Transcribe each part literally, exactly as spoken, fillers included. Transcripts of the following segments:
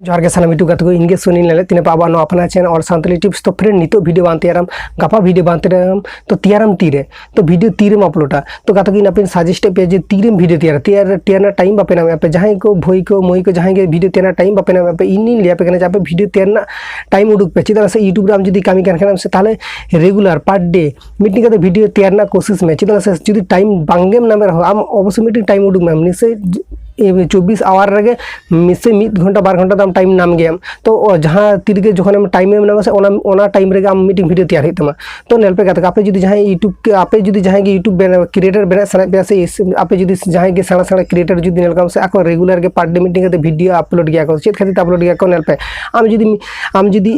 ᱡᱚᱦᱟᱨ ᱜᱮ ᱥᱟᱱᱟᱢ YouTube ᱜᱟᱛᱮ ᱠᱚ, ᱤᱧ ᱜᱮ ᱥᱩᱱᱤᱞ ᱞᱟᱞᱮ ᱛᱤᱱᱟᱹᱜ ᱯᱮ ᱟᱵᱚᱣᱟᱜ ᱱᱚᱣᱟ ᱟᱯᱱᱟᱨ channel All Santali Tips᱾ ᱛᱚ friend, ᱱᱤᱛᱚᱜ video ᱵᱟᱝ ᱛᱮᱭᱟᱨᱟᱢ, ᱜᱟᱯᱟ video ᱵᱟᱝ ᱛᱮᱭᱟᱨᱟᱢ, ᱛᱚ ᱛᱮᱭᱟᱨᱟᱢ ᱛᱤᱨᱮ? ᱛᱚ video ᱛᱤᱨᱮᱢ uploadᱟ? ᱛᱚ ᱜᱟᱛᱮ ᱠᱚ, ᱤᱧ ᱟᱯᱮᱧ suggest ᱮᱫ ᱯᱮᱭᱟ ᱡᱮ ᱛᱤᱨᱮᱢ video ᱛᱮᱭᱟᱨᱟ᱾ ᱛᱮᱭᱟᱨ, ᱛᱮᱭᱟᱨ ᱨᱮᱱᱟᱜ time ᱵᱟᱯᱮ ᱧᱟᱢᱮᱫᱼᱟ ᱯᱮ, ᱡᱟᱦᱟᱸᱭ ᱠᱚ ᱵᱷᱟᱹᱭ ᱠᱚ ᱢᱟᱹᱭ ᱠᱚ ᱡᱟᱦᱟᱸᱭ ᱜᱮ video ᱛᱮᱭᱟᱨ ᱨᱮᱱᱟᱜ time ᱵᱟᱯᱮ ᱧᱟᱢᱮᱫᱼᱟ ᱯᱮ, ᱤᱧᱤᱧ ᱞᱟᱹᱭ ᱟᱯᱮ ᱠᱟᱱᱟ ᱡᱮ ᱟᱯᱮ video ᱛᱮᱭᱟᱨ ᱨᱮᱱᱟᱜ time ᱩᱰᱩᱠ ᱯᱮ᱾ ᱪᱮᱫᱟᱜ ᱥᱮ YouTube ᱨᱮ ᱟᱢ ᱡᱩᱫᱤ ᱠᱟᱹᱢᱤ ᱠᱟᱱ ᱠᱷᱟᱱᱮᱢ ᱥᱮ, ᱛᱟᱦᱚᱞᱮ regular per day ᱢᱤᱫᱴᱤᱝ ᱠᱟᱛᱮ video ᱛᱮᱭᱟᱨ ᱨᱮᱱᱟᱜ ᱠᱳᱥᱤᱥ ᱢᱮ᱾ ᱪᱮᱫᱟᱜ ᱥᱮ ᱡᱩᱫᱤ time ᱵᱟᱝᱜᱮᱢ ᱧᱟᱢᱮᱫ ᱨᱮᱦᱚᱸ, ᱟᱢ ᱚᱵᱚᱥᱥᱳᱭ ᱢᱤᱫᱴᱤᱝ time ᱩᱰᱩᱠ ᱢᱮ, ᱱᱤᱥᱪᱚᱭ ᱪᱚᱵᱵᱤᱥ hour ᱨᱮᱜᱮ ᱱᱤᱥᱪᱚᱭ ᱢᱤᱫ ᱜᱷᱚᱱᱴᱟ ᱵᱟᱨ ᱜᱷᱚᱱᱴᱟ ᱫᱚ ᱟᱢ time ᱧᱟᱢ ᱜᱮᱭᱟᱢ᱾ ᱛᱚ ᱚ, ᱡᱟᱦᱟᱸ ᱛᱤ ᱨᱮᱜᱮ ᱡᱚᱠᱷᱚᱱᱮᱢ time ᱮᱢ ᱧᱟᱢᱟ ᱥᱮ, ᱚᱱᱟ, ᱚᱱᱟ time ᱨᱮᱜᱮ ᱟᱢ ᱢᱤᱫᱴᱤᱝ video ᱛᱮᱭᱟᱨ ᱦᱩᱭᱩᱜ ᱛᱟᱢᱟ᱾ ᱛᱚ ᱧᱮᱞ ᱯᱮ ᱜᱟᱛᱮ ᱠᱚ, ᱟᱯᱮ ᱡᱩᱫᱤ ᱡᱟᱦᱟᱸᱭ YouTube, ᱟᱯᱮ ᱡᱩᱫᱤ ᱡᱟᱦᱟᱸᱭ ᱜᱮ YouTube ᱵᱮᱱᱟᱣ, creator ᱵᱮᱱᱟᱜ ᱥᱟᱱᱟᱭᱮᱫ ᱯᱮᱭᱟ ᱥᱮ, ᱟᱯᱮ ᱡᱩᱫᱤ ᱡᱟᱦᱟᱸᱭ ᱜᱮ ᱥᱮᱬᱟ ᱥᱮᱬᱟ creator ᱡᱩᱫᱤ ᱧᱮᱞ ᱠᱚᱣᱟᱢ ᱥᱮ, ᱟᱠᱚ regular ᱜᱮ per day ᱢᱤᱫᱴᱤᱝ ᱠᱟᱛᱮ video upload ᱜᱮᱭᱟ ᱠᱚ᱾ ᱪᱮᱫ ᱠᱷᱟᱹᱛᱤᱨ ᱛᱮ upload ᱜᱮᱭᱟ ᱠᱚ? ᱧᱮᱞ ᱯᱮ, ᱟᱢ ᱡᱩᱫᱤ, ᱟᱢ ᱡᱩᱫᱤ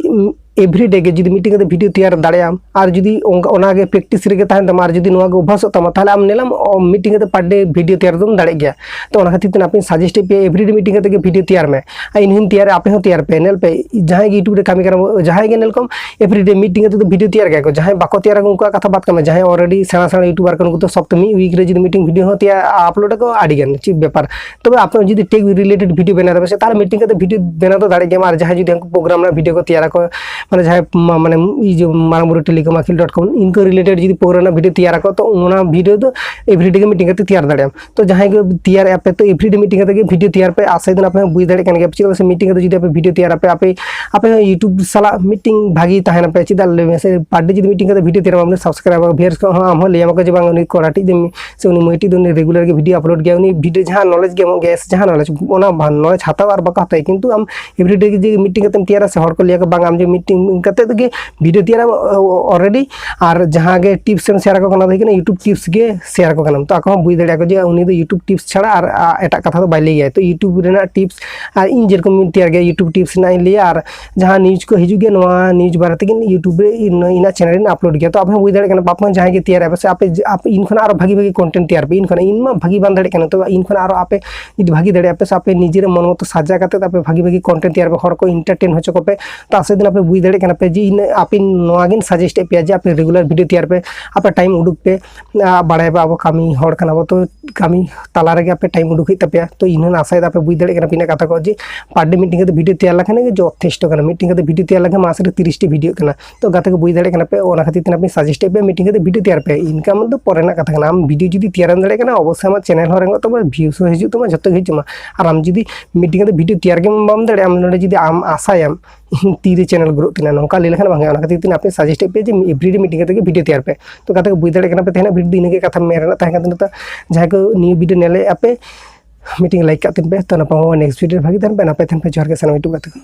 everyday ᱜᱮ ᱡᱩᱫᱤ ᱢᱤᱫᱴᱤᱝ ᱠᱟᱛᱮ video ᱛᱮᱭᱟᱨ ᱫᱟᱲᱮᱭᱟᱜ ᱟᱢ, ᱟᱨ ᱡᱩᱫᱤ ᱚᱱᱠᱟ, ᱚᱱᱟᱜᱮ practice ᱨᱮᱜᱮ ᱛᱟᱦᱮᱱ ᱛᱟᱢᱟ, ᱟᱨ ᱡᱩᱫᱤ ᱱᱚᱣᱟ ᱜᱮ ᱚᱵᱵᱷᱟᱥᱚᱜ ᱛᱟᱢᱟ, ᱛᱟᱦᱚᱞᱮ ᱟᱢ ᱧᱮᱞᱟᱢ, ᱚ, ᱢᱤᱫᱴᱤᱝ ᱠᱟᱛᱮ per day video ᱛᱮᱭᱟᱨ ᱫᱚᱢ ᱫᱟᱲᱮᱭᱟᱜ ᱜᱮᱭᱟ᱾ ᱛᱚ ᱚᱱᱟ ᱠᱷᱟᱹᱛᱤᱨ ᱛᱮ ᱟᱯᱮᱧ suggest ᱮᱫ ᱯᱮᱭᱟ, everyday ᱢᱤᱫᱴᱤᱝ ᱠᱟᱛᱮ ᱜᱮ video ᱛᱮᱭᱟᱨ ᱢᱮ᱾ ᱟᱨ ᱤᱧ ᱦᱚᱸᱧ ᱛᱮᱭᱟᱨᱟ, ᱟᱯᱮ ᱦᱚᱸ ᱛᱮᱭᱟᱨ ᱯᱮ᱾ ᱧᱮᱞ ᱯᱮ, ᱡᱟᱦᱟᱸᱭ ᱜᱮ YouTube ᱨᱮ ᱠᱟᱹᱢᱤ ᱠᱟᱱᱟ ᱵᱚ, ᱡᱟᱦᱟᱸᱭ ᱜᱮ ᱧᱮᱞ ᱠᱚᱢ, everyday ᱢᱤᱫᱴᱤᱝ ᱠᱟᱛᱮ ᱫᱚ video ᱛᱮᱭᱟᱨ ᱜᱮᱭᱟ ᱠᱚ᱾ ᱡᱟᱦᱟᱸᱭ ᱵᱟᱠᱚ ᱛᱮᱭᱟᱨᱟ ᱠᱚ, ᱩᱱᱠᱩᱣᱟᱜ ᱠᱟᱛᱷᱟ ᱵᱟᱫ ᱠᱟᱜ ᱢᱮ᱾ ᱡᱟᱦᱟᱸᱭ already ᱥᱮᱬᱟ ᱥᱮᱬᱟ YouTuber ᱠᱟᱱᱟ, ᱩᱱᱠᱩ ᱫᱚ ᱥᱚᱯᱛᱟᱦᱚ ᱢᱤᱫ week ᱨᱮ ᱡᱩᱫᱤ ᱢᱤᱫᱴᱤᱝ video ᱦᱚᱸ ᱛᱮᱭᱟᱨ upload ᱟᱠᱚ, ᱟᱹᱰᱤ ᱜᱟᱱ ᱪᱮᱫ ᱵᱮᱯᱟᱨ᱾ ᱛᱚᱵᱮ ᱟᱯᱮ ᱡᱩᱫᱤ tech related video ᱵᱮᱱᱟᱣ ᱫᱟᱯᱮ ᱥᱮ, ᱛᱟᱦᱚᱞᱮ ᱢᱤᱫᱴᱤᱝ ᱠᱟᱛᱮ video ᱵᱮᱱᱟᱣ ᱫᱚ ᱫᱟᱲᱮᱜ ᱜᱮᱭᱟᱢ᱾ ᱟᱨ ᱡᱟᱦᱟᱸᱭ ᱡᱩᱫᱤ ᱩᱱᱠᱩ program ᱨᱮᱱᱟᱜ video ᱠᱚ ᱛᱮᱭᱟᱨᱟ ᱠᱚ, ᱢᱟᱱᱮ ᱡᱟᱦᱟᱸᱭ ᱢᱟ-, ᱢᱟᱱᱮ ᱤᱭᱟᱹ ᱢᱟᱨᱟᱝ ᱵᱩᱨᱩ ᱴᱮᱞᱤᱠᱚᱢ ᱟᱹᱠᱷᱤᱞ dot com, ᱤᱱᱠᱟᱹ related ᱡᱩᱫᱤ program ᱨᱮᱱᱟᱜ video ᱛᱮᱭᱟᱨᱟ ᱠᱚ, ᱛᱚ ᱚᱱᱟ video ᱫᱚ everyday ᱜᱮ ᱢᱤᱫᱴᱤᱝ ᱠᱟᱛᱮ ᱛᱮᱭᱟᱨ ᱫᱟᱲᱮᱭᱟᱜᱼᱟᱢ᱾ ᱛᱚ ᱡᱟᱦᱟᱸᱭ ᱜᱮ ᱛᱮᱭᱟᱨᱮᱜᱼᱟ ᱯᱮ, ᱛᱚ everyday ᱢᱤᱫᱴᱤᱝ ᱠᱟᱛᱮ ᱜᱮ video ᱛᱮᱭᱟᱨ ᱯᱮ᱾ ᱟᱥᱟᱭ ᱫᱚ ᱟᱯᱮ ᱦᱚᱸ ᱵᱩᱡᱽ ᱫᱟᱲᱮᱭᱟᱜ ᱠᱟᱱ ᱜᱮᱭᱟ, ᱪᱮᱫᱟᱜ ᱥᱮ ᱢᱤᱫᱴᱤᱝ ᱠᱟᱛᱮ ᱡᱩᱫᱤ ᱟᱯᱮ video ᱛᱮᱭᱟᱨ ᱟᱯᱮ, ᱟᱯᱮ, ᱟᱯᱮ ᱦᱚᱸ YouTube ᱥᱟᱞᱟᱜ ᱢᱤᱫᱴᱤᱝ ᱵᱷᱟᱹᱜᱤ ᱛᱟᱦᱮᱱᱟᱯᱮ᱾ ᱪᱮᱫᱟᱜ ᱞᱟᱹᱭ ᱢᱮ ᱥᱮ, per day ᱡᱩᱫᱤ ᱢᱤᱫᱴᱤᱝ ᱠᱟᱛᱮ video ᱛᱮᱭᱟᱨ ᱟᱢ, subscriber viewers ᱠᱚ ᱦᱚᱸ ᱟᱢ ᱦᱚᱸ ᱞᱟᱹᱭ ᱟᱢᱟ ᱠᱚ ᱡᱮ ᱵᱟᱝ, ᱩᱱᱤ ᱠᱚᱲᱟᱴᱤᱡ ᱫᱚ ᱥᱮ ᱩᱱᱤ ᱢᱟᱹᱭᱴᱤᱡ ᱫᱚ ᱩᱱᱤ regular ᱜᱮ video upload ᱜᱮᱭᱟ, ᱩᱱᱤ video ᱡᱟᱦᱟᱸ knowledge ᱜᱮ ᱮᱢᱚᱜ ᱜᱮᱭᱟ, ᱥᱮ ᱡᱟᱦᱟᱸ knowledge, ᱚᱱᱟ knowledge ᱦᱟᱛᱟᱣ ᱟᱨ ᱵᱟᱠᱚ ᱦᱟᱛᱟᱣᱟ, ᱠᱤᱱᱛᱩ ᱟᱢ everyday ᱡᱩᱫᱤ ᱢᱤᱫᱴᱤᱝ ᱠᱟᱛᱮᱢ ᱛᱮᱭᱟᱨᱟ ᱥᱮ, ᱦᱚᱲ ᱠᱚ ᱞᱟᱹᱭᱟ ᱠᱚ, ᱵᱟᱝ, ᱟᱢ ᱡᱮ ᱢᱤᱫᱴᱤᱝ ᱠᱟᱛᱮ ᱜᱮ video ᱛᱮᱭᱟᱨᱟ already, ᱟᱨ ᱡᱟᱦᱟᱸ ᱜᱮ tips ᱮᱢ share ᱟᱠᱚ ᱠᱟᱱᱟ, ᱚᱱᱟ ᱫᱚ ᱦᱩᱭᱩᱜ ᱠᱟᱱᱟ YouTube tips ᱜᱮ share ᱟᱠᱚ ᱠᱟᱱᱟᱢ᱾ ᱛᱚ ᱟᱠᱚ ᱦᱚᱸ ᱵᱩᱡᱽ ᱫᱟᱲᱮᱭᱟᱜᱼᱟ ᱠᱚ ᱡᱮ ᱩᱱᱤ ᱫᱚ YouTube tips ᱪᱷᱟᱲᱟ ᱟᱨ, ᱟ, ᱮᱴᱟᱜ ᱠᱟᱛᱷᱟ ᱫᱚ ᱵᱟᱭ ᱞᱟᱹᱭ ᱜᱮᱭᱟ᱾ ᱛᱚ YouTube ᱨᱮᱱᱟᱜ tips, ᱟᱨ ᱤᱧ ᱡᱮᱨᱚᱠᱚᱢ ᱛᱮᱭᱟᱨ ᱜᱮᱭᱟ, YouTube tips ᱨᱮᱱᱟᱜ ᱤᱧ ᱞᱟᱹᱭᱟ, ᱟᱨ ᱡᱟᱦᱟᱸ news ᱠᱚ ᱦᱤᱡᱩᱜ ᱜᱮᱭᱟ, ᱱᱚᱣᱟ news ᱵᱟᱨᱮ ᱛᱮᱜᱮ YouTube ᱨᱮ ᱤᱧ, ᱤᱧᱟᱹᱜ channel ᱨᱮᱧ upload ᱜᱮᱭᱟ᱾ ᱛᱚ ᱟᱯᱮ ᱦᱚᱸ ᱵᱩᱡᱽ ᱫᱟᱲᱮᱭᱟᱜ ᱠᱟᱱᱟ, ᱵᱟᱯ ᱢᱟ ᱡᱟᱦᱟᱸᱭ ᱜᱮ ᱛᱮᱭᱟᱨ ᱟᱯᱮ ᱥᱮ ᱟᱯᱮ, ᱟᱯᱮ ᱤᱧ ᱠᱷᱚᱱᱟᱜ ᱟᱨᱚ ᱵᱷᱟᱜᱤ ᱵᱷᱟᱜᱤ content ᱛᱮᱭᱟᱨ ᱯᱮ, ᱤᱧ ᱠᱷᱚᱱᱟᱜ, ᱤᱧ ᱢᱟ ᱵᱷᱟᱜᱤ ᱵᱟᱝ ᱫᱟᱲᱮᱭᱟᱜ ᱠᱟᱱᱟ, ᱛᱚ ᱤᱧ ᱠᱷᱚᱱᱟᱜ ᱟᱨᱚ ᱟᱯᱮ ᱡᱩᱫᱤ ᱵᱷᱟᱜᱤ ᱫᱟᱲᱮᱭᱟᱜ ᱯᱮ ᱥᱮ ᱟᱯᱮ ᱱᱤᱡᱮᱨᱟᱜ ᱢᱚᱱ ᱢᱚᱛᱚ ᱥᱟᱡᱟ ᱠᱟᱛᱮ ᱟᱯᱮ ᱵᱷᱟᱜᱤ ᱵᱷᱟᱜᱤ content ᱛᱮᱭᱟᱨ ᱯᱮ, ᱦᱚᱲ ᱠᱚ entertain ᱦᱚᱪᱚ ᱠᱚᱯᱮ, ᱛᱚ ᱟᱥᱮ ᱫᱤᱱ ᱟᱯᱮ ᱵᱩᱡᱽ ᱫᱟᱲᱮᱭᱟᱜ ᱠᱟᱱᱟ ᱯᱮ ᱡᱮ ᱤᱧ, ᱟᱯᱮ ᱱᱚᱣᱟ ᱜᱤᱧ suggest ᱮᱫ ᱯᱮᱭᱟ ᱡᱮ ᱟᱯᱮ regular video ᱛᱮᱭᱟᱨ ᱯᱮ, ᱟᱯᱮ time ᱩᱰᱩᱠ ᱯᱮ᱾ ᱟᱨ ᱵᱟᱲᱟᱭ ᱯᱮ ᱟᱵᱚ ᱠᱟᱹᱢᱤ ᱦᱚᱲ ᱠᱟᱱᱟ ᱵᱚ, ᱛᱚ ᱠᱟᱹᱢᱤ ᱛᱟᱞᱟ ᱨᱮᱜᱮ ᱟᱯᱮ time ᱩᱰᱩᱠ ᱦᱩᱭᱩᱜ ᱛᱟᱯᱮᱭᱟ᱾ ᱛᱚ ᱤᱧ ᱦᱚᱸ ᱟᱥᱟᱭᱮᱫᱟ ᱟᱯᱮ ᱵᱩᱡᱽ ᱫᱟᱲᱮᱭᱟᱜ ᱠᱟᱱᱟ ᱯᱮ ᱤᱧᱟᱹᱜ ᱠᱟᱛᱷᱟ ᱠᱚ ᱡᱮ per day ᱢᱤᱫᱴᱮᱱ ᱠᱟᱛᱮ video ᱛᱮᱭᱟᱨ ᱞᱮᱠᱷᱟᱱ ᱜᱮ ᱡᱚᱛᱷᱮᱥᱴᱚ ᱠᱟᱱᱟ᱾ ᱢᱤᱫᱴᱮᱱ ᱠᱟᱛᱮ video ᱛᱮᱭᱟᱨ ᱞᱮᱠᱷᱟᱱ ᱢᱟᱥ ᱨᱮ ᱛᱤᱨᱤᱥ ᱴᱤ video ᱠᱟᱱᱟ᱾ ᱛᱚ ᱜᱟᱛᱮ ᱠᱚ ᱵᱩᱡᱽ ᱫᱟᱲᱮᱭᱟᱜ ᱠᱟᱱᱟ ᱯᱮ, ᱚᱱᱟ ᱠᱷᱟᱹᱛᱤᱨ ᱛᱮ ᱟᱯᱮ suggest ᱮᱫ ᱯᱮ ᱢᱤᱫᱴᱮᱱ ᱠᱟᱛᱮ video ᱛᱮᱭᱟᱨ ᱯᱮ᱾ Income ᱫᱚ ᱯᱚᱨᱮ ᱨᱮᱱᱟᱜ ᱠᱟᱛᱷᱟ ᱠᱟᱱᱟ, ᱟᱢ video ᱡᱩᱫᱤ ᱛᱮᱭᱟᱨᱮᱢ ᱫᱟᱲᱮᱭᱟᱜ ᱠᱟᱱᱟ ᱚᱵᱚᱥᱥᱳᱭ ᱟᱢᱟᱜ channel ᱦᱚᱸ ᱨᱮᱸᱜᱮᱡ ᱛᱟᱢᱟ, views ᱦᱚᱸ ᱦᱤᱡᱩᱜ ᱛᱟᱢᱟ, ᱡᱚᱛᱚ ᱜᱮ ᱦᱤᱡᱩᱜ ᱛᱟᱢᱟ᱾ ᱟᱨ ᱟᱢ ᱡᱩᱫᱤ ᱢᱤᱫᱴᱮᱱ ᱠᱟᱛᱮ video ᱛᱮᱭᱟᱨ ᱜᱮ ᱵᱟᱢ ᱫᱟᱲᱮᱭᱟᱜᱼᱟ, ᱟᱢ ᱱᱚᱰᱮ ᱡᱩᱫᱤ ᱟᱢ ᱟᱥᱟᱭᱟᱢ ᱤᱧ ᱛᱤᱨᱮ channel growth ᱛᱤᱧᱟ, ᱱᱚᱝᱠᱟ ᱞᱟᱹᱭ ᱞᱮᱠᱷᱟᱱ ᱵᱟᱝ ᱦᱩᱭᱩᱜᱼᱟ᱾ ᱚᱱᱟ ᱠᱷᱟᱹᱛᱤᱨ ᱛᱮ ᱟᱯᱮ suggest ᱮᱫ ᱯᱮ ᱡᱮ everyday ᱢᱤᱫᱴᱮᱱ ᱠᱟᱛᱮ ᱜᱮ video ᱛᱮᱭᱟᱨ ᱯᱮ᱾ ᱛᱚ ᱜᱟᱛᱮ ᱠᱚ ᱵᱩᱡᱽ ᱫᱟᱲᱮᱭᱟᱜ ᱠᱟᱱᱟ ᱯᱮ, ᱛᱮᱦᱮᱧᱟᱜ video ᱫᱚ ᱤᱱᱟᱹ ᱜᱮ ᱠᱟᱛᱷᱟ ᱢᱮᱱ ᱨᱮᱱᱟᱜ ᱛᱟᱦᱮᱸ ᱠᱟᱱ ᱛᱤᱧᱟ᱾ ᱛᱚ ᱡᱟᱦᱟᱸᱭ ᱠᱚ ᱱᱤᱭᱟᱹ video ᱧᱮᱞᱮᱫ ᱟᱯᱮ, ᱢᱤᱫᱴᱮᱱ like ᱠᱟᱜ ᱛᱤᱧ ᱯᱮ᱾ ᱛᱚ ᱱᱟᱯᱟᱭ next video ᱨᱮ ᱵᱷᱟᱜᱤ ᱛᱟᱦᱮᱱ ᱯᱮ, ᱱᱟᱯᱟᱭ ᱛᱟᱦᱮᱱ ᱯᱮ᱾ ᱡᱚᱦᱟᱨ ᱜᱮ ᱥᱟᱱᱟᱢ YouTube ᱜᱟᱛᱮ ᱠᱚ᱾